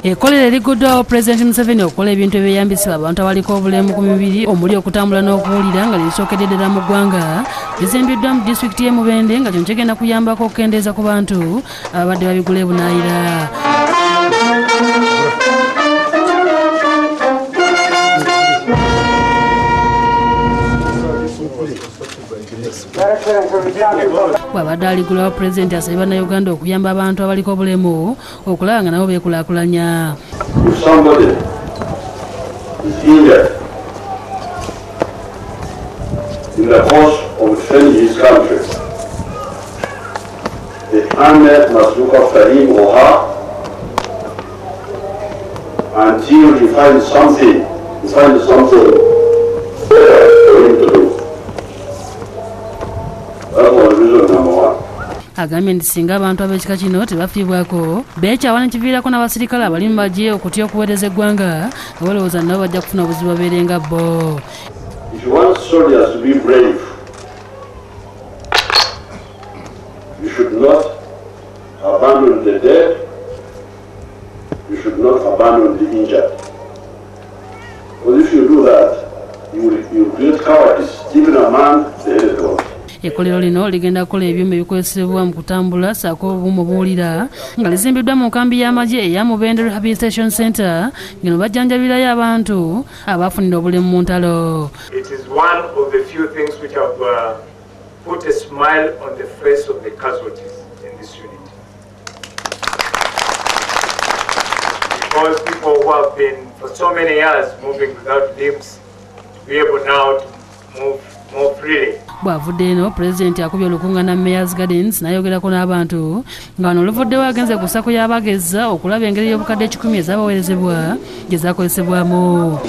Ekkolero eriguddwawo Pulezidenti Museveni okukola ebintu ebyeyambisibwa abantu abaliko obulemu ku mibiri omuli okutambula n'okuwulira nga lisookedde ddala mu ggwanga lizimbiddwa mu disitulikiti y'e Mubende nga kino kigenda kuyambako okukendeeza ku bantu ababadde babigula e Bunaayira. Bw'abadde aligulawo Pulezidenti asabye Bannayuganda okuyamba abantu abaliko obulemu okulaba nga nabo beekulaakulanya. If somebody is injured in the course of defending his country, the army must look after him or her until he finds something better for him to do. That was reason number one. Agambye nti singa abantu ab'ekika kino tebafiibwako beekyawa ne kiviirako n'abasirikale abali mu magye okutya okuweereza eggwanga nga balowooza nabo bajja kufuna obuzibu babeere nga bo. If you want soldiers to be brave, you should not abandon the dead, you should not abandon the injured. Because if you do that, you will create cowardice even among the headed ones. Ekkolero lino ligenda kukola ebyuma ebikozesebwa mu kutambula ssaako obuuma obuwulira nga lizimbiddwa mu nkambi y'amagye eya Mubende Rehabilitation Center ng'eno bajjanjabirayo abantu abafunira obulemu mu ntalo. It is one of the few things which have put a smile on the face of the casualties in this unit. Because people who have been for so many years moving without limbs to be able now to move more freely. Bw'avudde eno Pulezidenti akubye olukungaana mu Mayor's Gardens n'ayogerako n'abantu nga wano oluvuddewo agenze ku ssako y'abagezza okulaba engeri y'obukadde 10 ezaabaweerezebwa gye zaakozesebwamu.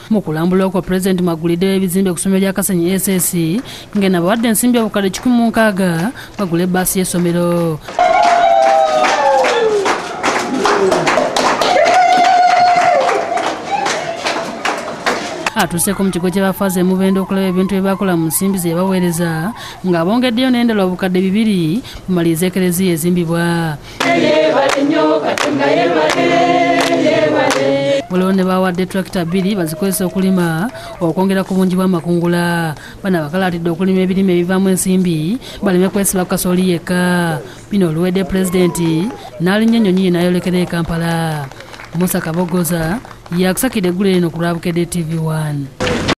Mu kulambula okwo Pulezidenti mwaguliddewo ebizimbe ku ssomero lya Kasenyi SS ng'eno abawadde ensimbi obukadde 160 bagule ebbaasi y'essomero. Atuuseeko mu kigo ky'abafaaza e Mubende okulaba ebintu bye bakola mu nsimbi ze yabaweereza ng'abongeddeyo n'endala obukadde 2 bumalirize ekereziya ezimbibwa. Waliwo ne bawadde tulakita 2 bazikozesa okulima okwongera ku bungi bw'amakungula. Bano abakalaatidde okulima ebirime ebivaamu ensimbi baleme kwesiba ku kasooli yekka. Bino oluwedde Pulezidenti n'alinnya ennyonyi ye n'ayolekera e Kampala. Musa Kabogoza yakusakidde eggulire lino ku lwa Bukedde TV 1.